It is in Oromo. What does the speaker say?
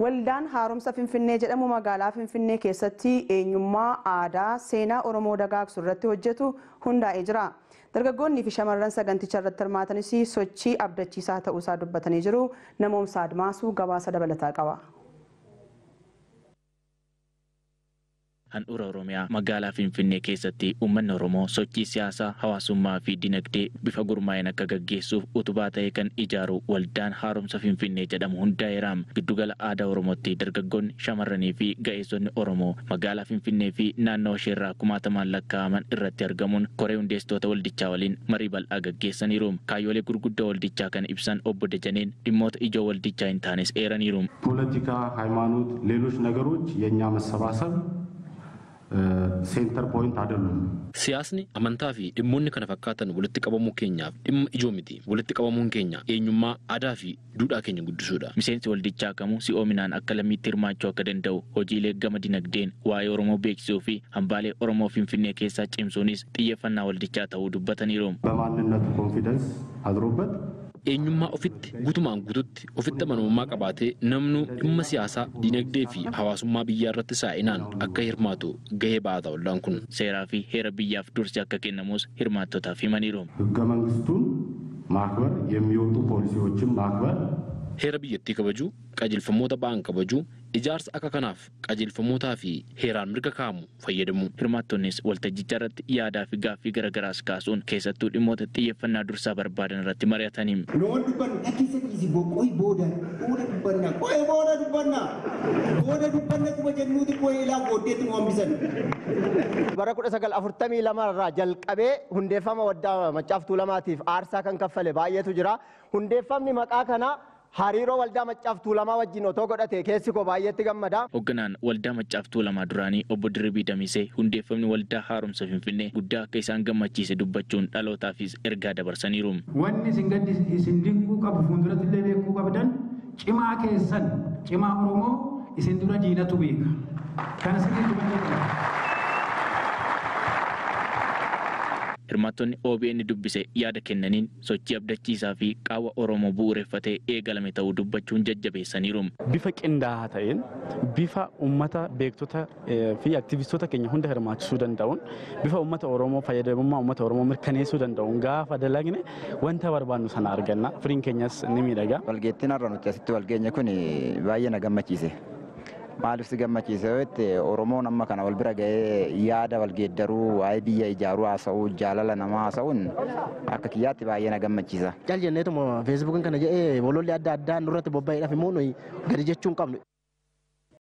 Waldaan Haaromsa Finfinnee jedhamu magaalaa Finfinnee keessatti eenyummaa aadaa seenaa Oromoo dagaagsu irratti hojjetu hundaa'ee jira. Dargaggoonnii fi shamarran saganticha irratti hirmaatanis sochii abdachiisaa ta'uusaa dubbatanii jiru. Namoomsa Admaasuu gabaasa dabalataa qaba. Handhuura Oromiyaa magaalaa Finfinnee keessatti uummanni Oromoo sochii siyaasaa, hawaasummaa fi dinagdee bifa gurmaa'een akka gaggeessuuf utubaa ta'e kan ijaaru Waldaan Haaromsa Finfinnee jedhamu hundaa'eera. Giddugala aadaa Oromootti dargaggoonni, shamarranii fi ga'eessonni Oromoo magaalaa Finfinnee fi naannoo isheerraa kumaatamaan lakkaa'aman irratti argamuun koree hundeessitoota waldichaa waliin marii bal'aa gaggeessaniiru. Kaayyoolee gurguddoo waldichaa kan ibsan obbo Dajaneen dhimmoota ijoo waldichaa hin taanes eeraniiru. ፖለቲካ፣ ሃይማኖት፣ ሌሎች ነገሮች የእኛ መሰባሰብ ሴንተር ፖይንት አይደሉም። Siyaasni, amantaa fi dhimmoonni kana fakkaatan walitti qabamuu keenyaaf dhimma ijoo miti. Walitti qabamuun keenya eenyummaa, aadaa fi duudhaa keenya guddisuudha. Miseensi waldichaa kamuu si'oominaan akka lammiitti hirmaachuu akka danda'u hojiilee gama dinagdeen waa'ee Oromoo beeksisuu fi hambaalee Oromoo Finfinnee keessaa cimsuunis xiyyeeffannaa waldichaa ta'uu dubbataniiru. በማንነቱ ኮንፊደንስ አድሮበት Eenyummaa ofitti guutumaan guututti ofitti amanamummaa qabaatee namnu dhimma siyaasaa, dinagdee fi hawaasummaa biyyaa irratti saa'inaan akka hirmaatu gahee baata waldaan kun. Seeraa fi heera biyyaaf dursi akka kennamus hirmaattotaaf himaniiru. ህገ መንግስቱን ማክበር፣ የሚወጡ ፖሊሲዎችን ማክበር፣ Heera biyyattii kabajuu, qajeelfamoota ba'an kabajuu, ijaarsa akka kanaaf qajeelfamootaa fi heeraan mirga kaa'amu fayyadamuu. Hirmaattonnis waltajjicha irratti yaadaa fi gaaffii garagaraas kaasuun keessattuu dhimmoota xiyyeeffannaa dursaa barbaadan irratti mari'atanii. Loon dubbannu dhakkisa dhiisi boqqoy booda booda dubbanna qoy booda dubbanna booda dubbanna kuma jennuuti qoy ilaa booddeetti nu hambisan. Bara 1942 irraa jalqabee hundeeffama Waldaa Maccaaf Tuulamaatiif aarsaa kan kaffale baay'eetu jira. Hundeeffamni maqaa kanaa hariiroo Waldaa Maccaaf Tuulamaa wajjin otoo godhate keessi koo baay'eetti gammada. Hoogganaan Waldaa Maccaaf Tuulamaa duraanii obbo Dirribii Damisee hundeeffamni Waldaa Haaromsa Finfinnee guddaa akka isaan gammachiise dubbachuun dhalootaafis ergaa dabarsaniiru. Wanni isin gaddi isin dinquu qabu fuulduratti illee beekuu qabdan cimaa keessan cimaa Oromoo isin dura diinatu beeka. Kana sirriitti hubachuu qabdu. Hirmaattonni OBN dubbise yaada kennaniin sochii abdachiisaa fi qaawwa Oromoo bu'uureffatee eegalame ta'uu dubbachuun jajjabeessaniiru. Bifa qindaa'aa ta'een bifa uummata beektota fi aktivistoota keenya hunda hirmaachisuu danda'uun bifa uummata Oromoo fayyadamummaa uummata Oromoo mirkaneessuu danda'uun gaafa dalagne wanta barbaannu sana arganna. Firiin keenyas ni miidhaga. Walgeettiin har'a nuti asitti walgeenye kun baay'ee na gammachiise. Maaliif si gammachiise yoo jette Oromoon amma kana wal bira ga'ee yaada wal geeddaruu, waa'ee biyya ijaaruu haasa'uu, jaalala namaa haasa'uun akka kiyyaatti baay'ee na gammachiisa. Cal jenneetuma feesbuukiin kana jedhee bololli adda addaa nurratti bobba'eedhaaf immoo nuyi gadi jechuu hin qabnu.